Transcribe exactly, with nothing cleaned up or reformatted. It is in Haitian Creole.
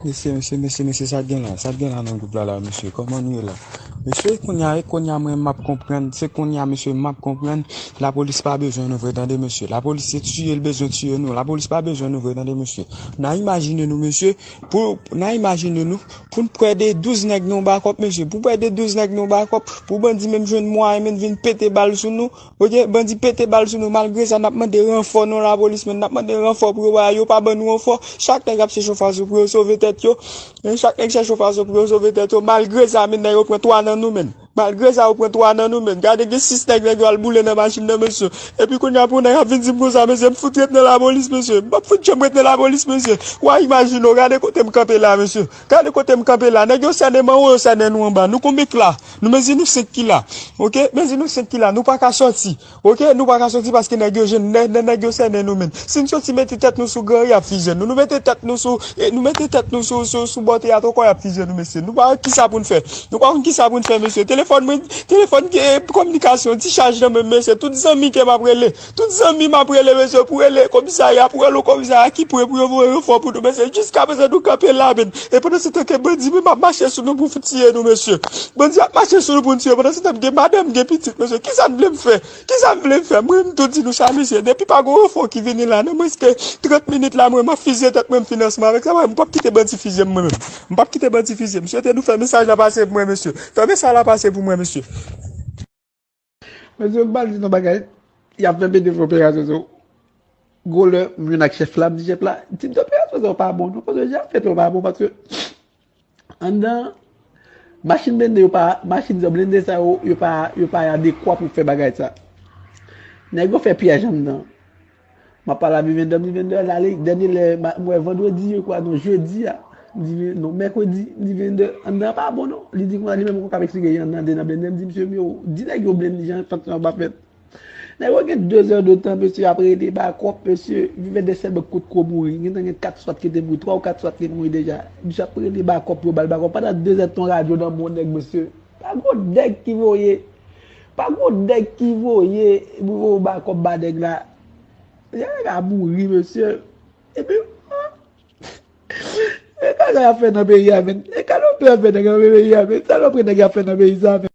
Mesye, mesye, mesye, mesye, sa k gen la? Sa k gen la nan gwoup la, la, mesye? Kòman nou ye la? Mesye, kounye a, e kounye a, mwen, m ap konprann. Se kounye a, mesye, m ap konprann. Lapolis pa bezwen nou vre, tande, mesye. Lapolis se tiye l bezwen tiye nou. Lapolis pa bezwen nou vre, tande, mesye. N a imajine nou, mesye, pou, n a imajine nou, pou n pwede douz nèg nan yon bakòp, mesye. Pou pwede douz nèg nan yon bakòp, pou bandi menm jwenn mwayen, menm vin pete bal sou nou, oke, bandi pete bal sou nou. Malgre sa, n ap mande ranfò nan lapolis, men n ap mande ranfò pou yo ba, yo pa ban nou ranfò. Chak nèg ap chèche yon fason pou yo sove tèt yo. Men chak nèg chèche yon fason pou yo sove tèt yo. Malgre sa, men nèg yo pran twa nan nou, men. Malgre sa, yo pran twa nan nou, men. Gade, gen sis nèg, nèg yo al boule nan machin nan, mesye. Epi kounye a, pou nèg ap vin di m konsa, mesye, m fout ret nan lapolis, mesye. M p ap fout janm ret nan lapolis, mesye. W a imajine w, gade kote m kanpe la, mesye. Gade kote m kanpe la. Nèg yo sènen m anwo, yo sènen nou anba. Nou konbyen k la? Nou mezi nou senk ki la. Oke? Mezi nou senk ki la. Nou pa ka sòti. Oke? Nou pa ka sòti paske nèg yo jwenn, nè-, nè-, nèg yo sènen nou menm. Si n sòti mete tèt nou sou gran, y ap fizye nou. Nou mete tèt nou sou, e, nou mete tèt nou sou, sou, sou bò teyat ankò, y ap fizye nou, mesye. Nou pa wè kisa pou n fè. Nou pa konn kisa pou n fè, mesye. Telefòn mwen, telefòn ki, e, kominikasyon, ti chaj nan men m, mesye. Tout zanmi ke m ap rele. Tout zanmi m ap rele, mesye, pou rele komisarya, pou rele komisarya ki pre pou yo voye ranfò pou nou, mesye. Jiskaprezan, nou kanpe la, men. E pandan se tan ke bandi menm ap mache sou nou pou tiye nou, mesye. Bandi ap mache sou nou pou n tiye. Pandan se tan, m gen madanm, m gen pitit, mesye. Kisa n vle m fè? Kisa n vle m fè? Mwen, m tou di nou sa, mesye. Depi pa gen ranfò ki vini la, nan mwens ke trant minit la, mwen, m ap fizye tèt mwen, m finansman avèk sa. Mwen, m p ap kite bandi fizye m, mwen menm. M p ap kite bandi fizye m. M swete nou fè mesaj la pase pou mwen, mesye. Fè mesaj la pase pou mwen, mesye. Mesye, m pral di nou bagay, y ap fè P D F operasyon sou. Gwo lè, m jwenn ak chèf la, m di chèf la, tip de operasyon sa yo pa bon, non, paske jan fèt yo pa bon, paske anndan, machin blende yo pa, machin sa, blende sa yo, yo pa, yo pa adekwa pou fè bagay sa. Nèg yo fè pyèj anndan. M ap pale a Vivendè, Vivendè al ale, dènye lè, ma-, m wè vandredi, je kwa, non, jedi a, m di, non, mèkredi, m di, Vivendè, anndan an pa bon, non. Li di konsa, li menm konn ka eksplike jan anndan te nan blende, m di, mesye, m yo, di nèg yo blende jan fèt sa pa fèt. Nèg yo gen de zè de tan, mesye, ap rele bakòp, mesye, Vivendè sèlman kot kou mouri, gentan gen kat swat ki te mouri, twa ou kat swat ki mouri deja. Misye ap rele bakòp, yo ba l bakòp, pandan de zè de tan radyo nan men yon nèg, mesye. Pa gon nèg ki voye, pa gon nèg ki voye, voye bakòp ba nèg la. Nèg la mouri, mesye. Epi, e ka sa y ap fè nan peyi a, men. E ka nèg yo fè nan peyi a, men. Sa nèg yo fè nan peyi sa, men.